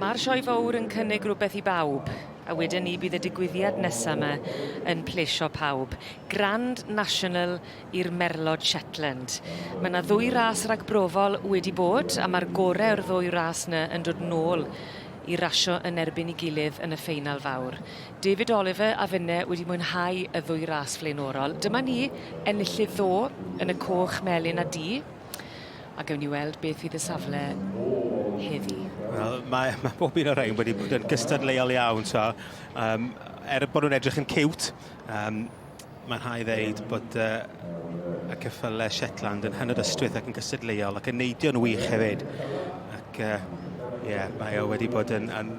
Mae'r sioe fawr yn cynnig rhywbeth i bawb, a wedyn ni bydd y digwyddiad nesa 'ma yn plesio pawb. Grand National i'r Merlod Shetland. Mae 'na ddwy ras ragbrofol wedi bod, a mae'r gore o'r ddwy ras 'na yn dod nôl i rasio yn erbyn 'i gilydd yn y ffeinal fawr. David Oliver a finne wedi mwynhau y ddwy ras flaenorol. Dyma ni, enillydd ddo yn y coch, melyn a du. A gewn ni weld beth fydd y safle heddi. Wel, mae, mae bob un o'r rhain wedi bod yn gystadleuol iawn, so um, er bod nhw'n edrych yn cute, um, mae'n rhaid ddeud bod uh, y ceffylau Shetland yn hynod ystwyth ac yn gystadleuol ac yn neidio'n wych hefyd. Ac ie, uh, yeah, mae o wedi bod yn, yn,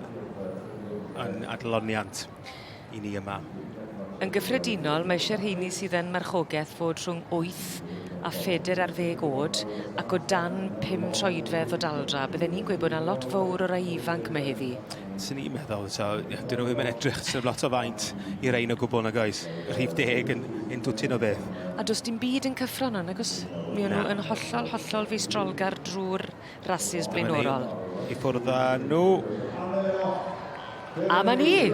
yn adloniant i ni yma. Yn gyffredinol, mae eisiau'r rheini sydd yn marchogaeth fod rhwng 8 a 40 oed ac o dan 5 troedfedd o daldra. Bydden ni'n gweud bod 'na lot fowr o rai ifanc 'ma heddi. Swn i'n meddwl, so, dyn nhw ddim yn edrych, sy'n lot o faint i rein o gwbl nag oes. Rhif deg yn, yn dwtyn o beth. A does dim byd yn cyffro nhw, nag oes? Mi o'n nhw yn hollol, hollol feistrolgar drwy'r rasys blaenorol. I ffwrdd â nhw. A ma' ni!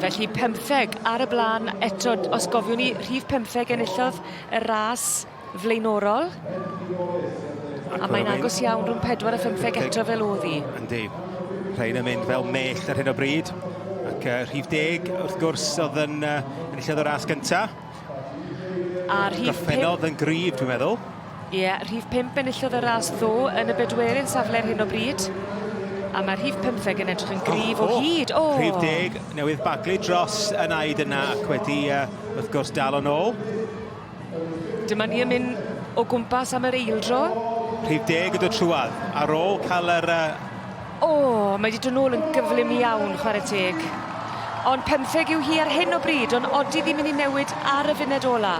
Felly pymtheg ar y bla'n eto, os gofiwn ni, rhif pymtheg enillodd y ras flaenorol. A mae'n agos iawn rhwng 4 a phymtheg eto fel o'dd hi. Yndi. Rhain yn mynd fel mellt ar hyn o bryd. Ac uh, rhif deg, wrth gwrs, oedd yn uh, enillodd y ras gynta. A rhif Gorffennodd yn gryf, dwi'n meddwl. Ie, rhif 5 enillodd y ras ddo yn y bedwerydd safle ar hyn o bryd. A mae rhif 15 yn edrych yn gryf o hyd. O! Rhif 10 newydd baglu dros y naid yna ac wedi, uh, wrth gwrs, dal o'n ôl. Dyma ni yn mynd o gwmpas am yr eildro. Rhif 10 yn dod trwadd ar ôl cael yr... Uh... O, mae wedi dod nôl yn gyflym iawn, chwarae teg. Ond pymtheg yw hi ar hyn o bryd, ond odi ddim mynd i newid ar y funud ola.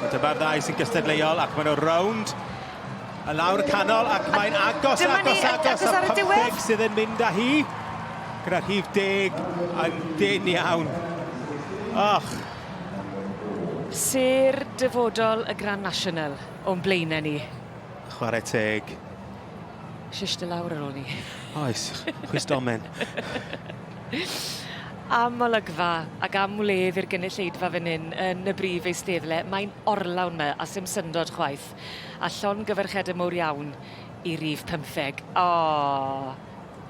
Wel, dyma'r ddau sy'n gystadleuol ac maen nhw rownd y lawr y canol ac mae'n agos, Dyma ni, agos, agos, agos ar y diwedd. sydd yn mynd â hi gyda rhif deg yn dyn iawn. Och. Sêr dyfodol y Grand National o'n blaenau ni. Chwarae teg. Shisht dy lawr ar ôl ni. Oes, chwys domen. Am olygfa ac am wledd i'r gynulleidfa fan hyn yn y brif eisteddle. Mae'n orlawn 'ma, a sim syndod chwaith. A llongyfarchiade mowr iawn i rif pymtheg. O!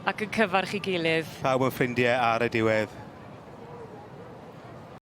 Ac yn cyfarch 'i gilydd. Pawb yn ffrindie ar y diwedd.